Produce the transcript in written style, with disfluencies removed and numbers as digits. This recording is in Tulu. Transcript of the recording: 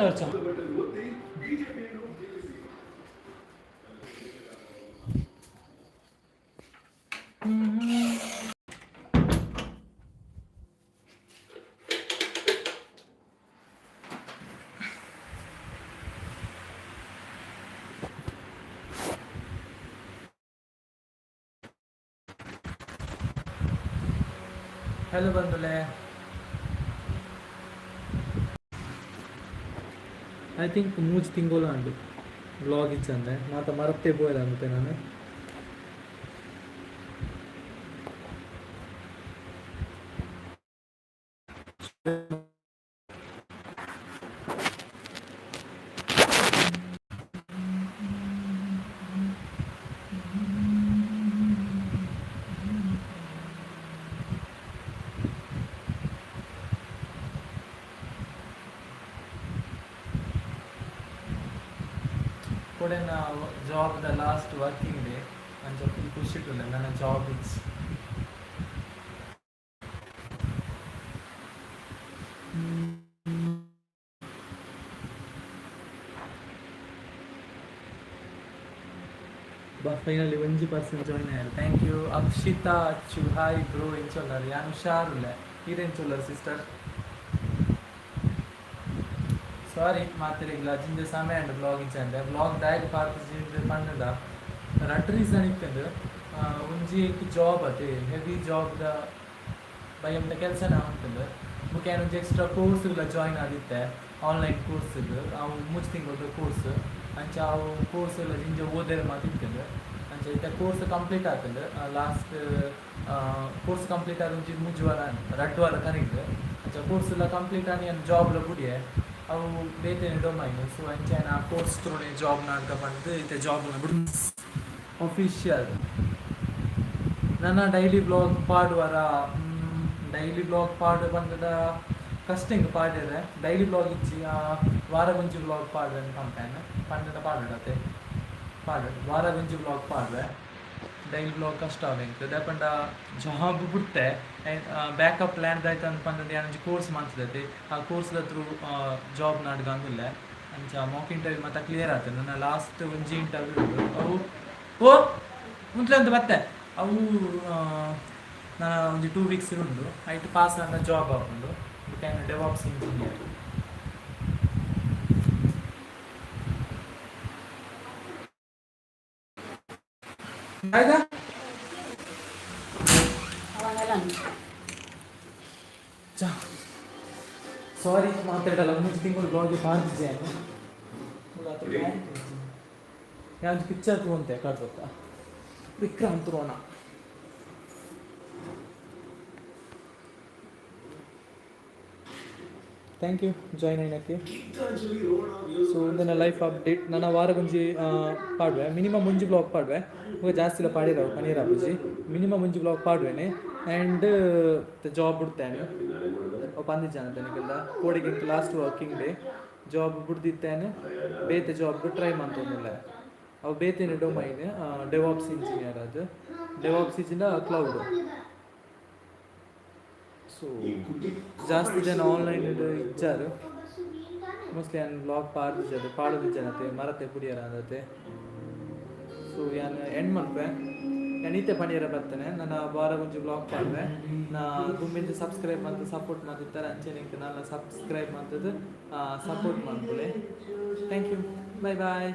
ಹಲೋ ಬಂಧುಲೆ. I think ಮೂಜಿ ತಿಂಗಳು ಅಂಡು ವ್ಲಾಗ್ ಇಚ್ಚಂದೆ ಮಾತ ಮರತ್ತೆ ಪೋಯಲ್ಲ ಅಂತೆ ನಾನು. ಕೂಡ job the last working day ಅಂಚ ಫುಲ್ ಖುಷಿ ಇಟ್ಟು ನನ್ನ ಜಾಬ್ it's. ಬಾ, ಫೈನಲಿ ಒಂಜಿ ಪರ್ಸನ್ ಜಾಯ್ನ್ ಆಯ್ತು. Thank you Akshita Achu. Hi bro, ಎಂಚೊಲ್ಲರ್? ಯಾನ್ ಹುಷಾರುಲ್ಲೆ, ಈರೆಂಚೊಲ್ಲರ್ ಸಿಸ್ಟರ್? ಸಾರಿ ಮಾತೆರೆಗ್ಲ, ಜಿಂಜ ಸಮಯ ಅಂಡ್ ಬ್ಲಾಗ್ ಇಜ್ಜಂದೆ. ಬ್ಲಾಗ್ ದಾಯೆಗ್ ಪಾಡ್ದಿಜಿ ಪಂಡ ರಡ್ಡ್ ರೀಸನ್ ಇತ್ತುಂಡು. ಒಂಜಿ ಜಾಬ್ ಅತೆ, ಹೆವಿ ಜಾಬ್ದ ಬಯ್ಯಂದ ಕೆಲಸನ ಉಂಟುಂಡು. ಬೊಕ ಯಾನ್ ಒಂಜಿ ಎಕ್ಸ್ಟ್ರಾ ಕೋರ್ಸ್ಲ ಜಾಯ್ನ್ ಆದಿತ್ತೆ, ಆನ್ಲೈನ್ ಕೋರ್ಸ್ಗ್. ಅವು 3 ತಿಂಗಳದ ಕೋರ್ಸ್. ಅಂಚ ಅವು ಕೋರ್ಸ್ ಎಲ್ಲ ಜಿಂಜ ಓದೆರೆ ಮಾತ ಇತ್ತುಂಡು. ಅಂಚ ಇತ್ತೆ ಕೋರ್ಸ್ ಕಂಪ್ಲೀಟ್ ಆತುಂಡು. ಲಾಸ್ಟ್ ಕೋರ್ಸ್ ಕಂಪ್ಲೀಟ್ ಆದ್ ಒಂಜಿ 3 ವಾರ, 2 ವಾರ ಕರೀಂಡ್. ಅಂಚ ಕೋರ್ಸ್ ಎಲ್ಲ ಕಂಪ್ಲೀಟ್ ಆನಿ ಯಾನ್ ಜಾಬ್ಲ ಬುಡಿಯೆ. ಅವು ಬೇತೆನೆ ಡೊಮೈನ್. ಸೊ ಅಂಚ ಯಾನ್ ಆ ಕೋರ್ಸ್ ತ್ರೂನೆ ಜಾಬ್ ನಾಡ್ಕ ಪಂದ್ ಇತ್ತೆ ಜಾಬ್ ಬುಡ್ ಅಫಿಷಿಯಲ್. ನನ್ನ ಡೈಲಿ ಬ್ಲಾಗ್ ಪಾಡುವರ? ಡೈಲಿ ಬ್ಲಾಗ್ ಪಾಡು ಪಂಡದ ಕಷ್ಟ ಹಿಂಗೆ ಪಾಡ್ಯರೆ. ಡೈಲಿ ಬ್ಲಾಗ್ ಇಜ್ಜಿ, ವಾರಗೊಂಜಿ ಬ್ಲಾಗ್ ಪಾಡುವೆ ಅಂತ ಪನ್ಪೇನ್. ಪಂಡದ ಪಾಡೊಡತೆ, ಪಾಡು, ವಾರಗೊಂಜಿ ಬ್ಲಾಗ್ ಪಾಡುವೆ. ಡೈಲಿ ಬ್ಲಾಗ್ ಕಷ್ಟ ಆವೆ ಎಂಕ್. ದಾಯೆ ಪಂಡ ಜಾಬ್ ಬುಡ್ತೆ, ಬ್ಯಾಕಪ್ ಪ್ಲ್ಯಾನ್ ದಾಯ್ತ ಅಂತ ಪಂಡ ಯಾನ್ ಒಂಜಿ ಕೋರ್ಸ್ ಮಂತುದತೆ, ಆ ಕೋರ್ಸ್ದ ಥ್ರೂ ಜಾಬ್ ನಾಡ್ಗ ಅಂದುಲ್ಲೆ. ಅಂಚ ಮಾಕ್ ಇಂಟರ್ವ್ಯೂ ಮಾತ ಕ್ಲಿಯರ್ ಆತ. ನನ್ನ ಲಾಸ್ಟ್ ಒಂಜಿ ಇಂಟರ್ವ್ಯೂ ಉಂಡು. ಅವು ಓ ಉಂತ್ಲೆ ಅಂತ ಬತ್ತೆ. ಅವು ನನ್ನ ಒಂಜಿ 2 ವೀಕ್ಸ್ ಉಂಡು. ಐಟ್ ಪಾಸ್ ಆಂಡ ಜಾಬ್ ಆಪುಂಡು. ಬೊಕ ಯಾನ್ ಡೆವಾಪ್ಸ್ ಇಂಜಿನಿಯರ್. ಆಯ್ತಾ? ಅವಾಗೆಲ್ಲ. ಚಾ, ಸಾರಿ ಮಾತಾಡಲ್ಲ. 3 ತಿಂಗಳು ಬ್ಲಾಗ್ ಪಾಡ್ದಿಜೆ. ಯಾವ್ದು ಪಿಕ್ಚರ್ ತಗೊಂತೆ ಕಡ್ದೊತ್ತ. Vikrant Rona. Thank you join ಆಯ್ನಕ್ಕೆ. ಸೊ ನನ್ನ ಲೈಫ್ ಅಪ್ಡೇಟ್. ನನ್ನ ವಾರಗೊಂಜಿ ಪಾಡುವೆ, ಮಿನಿಮಮ್ ಒಂಜಿ ಬ್ಲಾಗ್ ಪಾಡುವೆ. ಇವಾಗ ಜಾಸ್ತಿ ಇಲ್ಲ ಪಾಡಿರ ಪನೀರ್ ಅಬುಜಿ. ಮಿನಿಮಮ್ ಒಂಜಿ ಬ್ಲಾಗ್ ಪಾಡುವೆನೆ. ಆ್ಯಂಡ್ ಜಾಬ್ ಬಿಡ್ತೇನೆ ಪಂದಿಜಾನ ತನಿಗೆಲ್ಲ. ಕೋಡೆಗೆ ಲಾಸ್ಟ್ ವರ್ಕಿಂಗ್ ಡೇ. ಜಾಬ್ ಬಿಡ್ದಿತ್ತೇನೆ, ಬೇತೆ ಜಾಬ್ ಟ್ರೈ ಮಂತೊಂದುಲ್ಲೆ. ಅವು ಬೇತೆನೆ ಡೊಮೈನ್, ಡೆವಾಪ್ಸ್ ಇಂಜಿನಿಯರ್. ಅದು ಡೆವಾಪ್ಸ್ ಇಜ್ಜಿಂಡ ಕ್ಲೌಡ್. ಸೊ ಜಾಸ್ತಿ ಜನ ಆನ್ಲೈನ್ ಇಜ್ಜಾರು. ಮೋಸ್ಟ್ಲಿ ಯಾನ್ ಬ್ಲಾಗ್ ಪಾಡ್ದಿಜಾರೆ, ಪಾಡೋದಿಜ್ಜಾನತೆ, ಮರತೆ ಪುಡಿಯರ ಅಂದತೆ. ಸೊ ಯಾನ್ ಎಂಡ್ ಮನ್ಪೆ. ಯಾನ್ ಈತೆ ಪಣಿಯರ ಬರ್ತೇನೆ. ನನ್ನ ವಾರ ಒಂಜಿ ಬ್ಲಾಗ್ ಪಾಡುವೆ. ನಾ ದುಂಬಿಂದ ಸಬ್ಸ್ಕ್ರೈಬ್ ಮಂತ್ ಸಪೋರ್ಟ್ ಮಂತಿತ್ತಾರೆ. ಅಂಚೆನೆ ನನ್ನ ಸಬ್ಸ್ಕ್ರೈಬ್ ಮಂತದ್ದು ಸಪೋರ್ಟ್ ಮನ್ಪುಲೆ. Thank you, bye bye.